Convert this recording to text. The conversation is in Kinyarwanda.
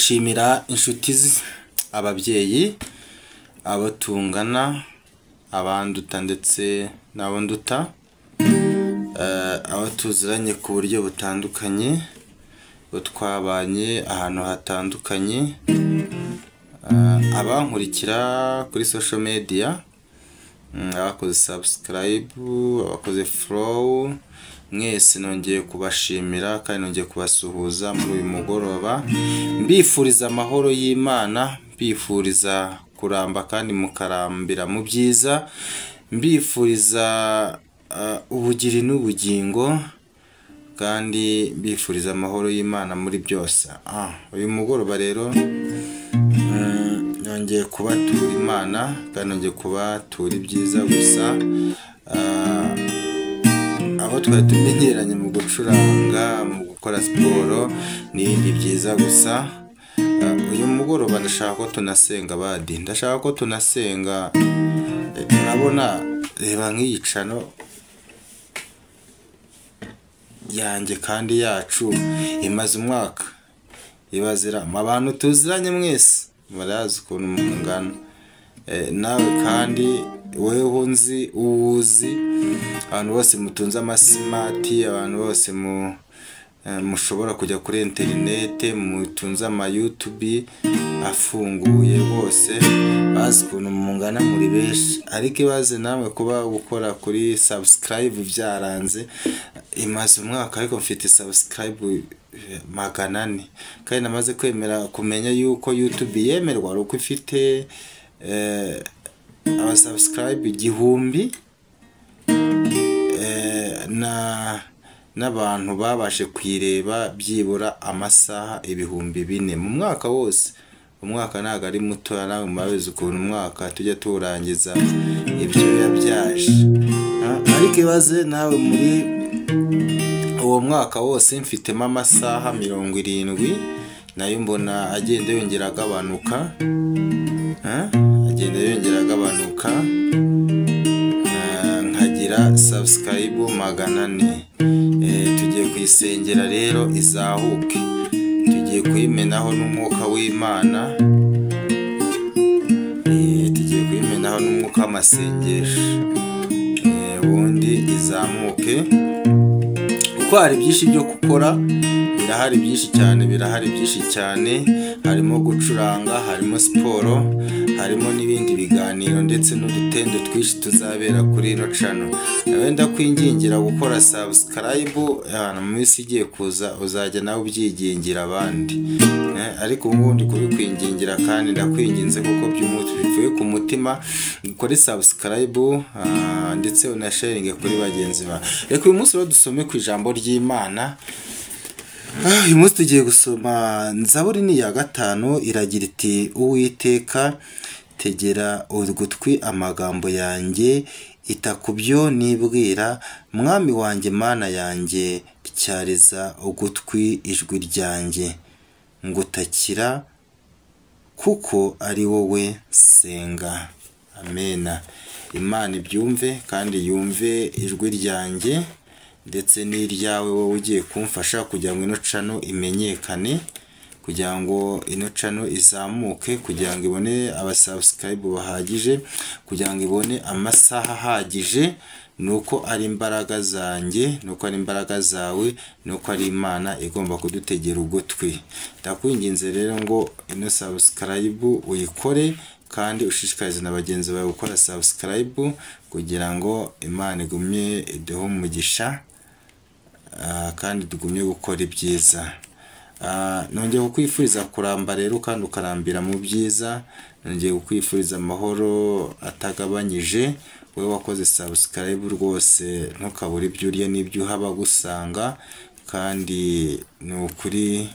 gushimira inshuti, ababyeyi, abo tungana, abanduta ndetse n'abo nduta, abo tuziranye ku buryo butandukanye, twabanye ahantu hatandukanye, abankurikira kuri social media, abakoze subscribe, abakoze follow, mwese nongeye kubashimira kandi nongeye kubasuhuza muri uyu mugoroba, mbifuriza amahoro y'Imana, mbifuriza kuramba kandi mukarambira mu byiza, mbifuriza ubugiri n'ubugingo, kandi mbifuriza amahoro y'Imana muri byose. Uyu mugoroba rero nongeye kubatura Imana kandi nongeye kubatura ibyiza gusa. Abo twari tumenyeranye mu gucuranga, mu gukora siporo n'ibindi byiza gusa. Uyu mugoroba ndashaka ko tunasenga badi, ndashaka ko tunasenga. Urabona, reba nk'iyi channel yanjye kandi yacu imaze umwaka, ibazira abantu tuziranye mwese murazi ukuntu mungana. Nawe kandi weho nzi uwuzi, abantu bose mutunze amasimati, abantu bose mushobora kujya kuri interinete, mutunze ama YouTube afunguye, bose bazi ukuntu mungana muri benshi. Ariko ibaze namwe kuba gukora kuri subscribe byaranze, imaze umwaka ariko mfite subscribe 400, kandi namaze kwemera kumenya yuko YouTube yemerwa ari uko ifite aba subscribe 1000 n'abantu babashe kuyireba byibura amasaha 4000 mu mwaka wose. Umwaka ntago ari muto, nawe murabizi ukuntu umwaka tujya turangiza ibyuya byaje. Ariko ibaze nawe muri uwo mwaka wose mfitemo amasaha 70, nayo mbona agenda yongera agabanuka, agenda yongera agabanuka, nkagira subscribe 400. Tugiye kuyisengera rero izahuke, tugiye kuyimenaho n'umwuka w'Imana, tugiye kuyimenaho n'umwuka w'amasengesho, ubundi izamuke. Kuko hari byinshi byo gukora, birahari byinshi cyane, birahari byinshi cyane, harimo gucuranga, harimo siporo, harimo n'ibindi biganiro ndetse n'udutendo twinshi tuzabera kuri ino channel. Wenda kwingingira gukora subscribe, mu minsi igiye kuza uzajya nawe ubyigingira abandi, ariko ubu ndi kubikwingingira kandi ndakwinginze kuko bivuye ku mutima. Ukore subscribe ndetse unasharinge kuri bagenzi bawe. Reka uyu munsi rero dusome ku ijambo ry'Imana. Uyu munsi tugiye gusoma Zaburi ni ya 5, iragira iti: Uwiteka tegera ugutwi amagambo yanjye, ita ku byo nibwira, Mwami wanjye Mana yanjye, tyariza ugutwi ijwi ryanjye, ngutakira kuko ari wowe nsenga. Amena. Imana ibyumve kandi yumve ijwi ryanjye ndetse n'iryawe wowe ugiye kumfasha kugira ngo ino channel imenyekane, kugira ngo ino channel izamuke, kugira ngo ibone abasubscribe bahagije, kugira ngo ibone amasaha ahagije. Nuko ari imbaraga zanjye, nuko ari imbaraga zawe, nuko ari Imana igomba kudutegera ugutwi. Ndakwinginze rero ngo ino subscribe uyikore kandi ushishikarize na bagenzi bawe gukora subscribe kugira ngo Imana igumye iduhe umugisha, kandi tugumye gukora ibyiza. Nongeye kukwifuriza kuramba rero kandi ukarambira mu byiza, nongeye kukwifuriza amahoro atagabanyije. Wowe wakoze subscribe rwose ntukabure ibyo urya n'ibyo uhaba gusanga, kandi ni ukuri.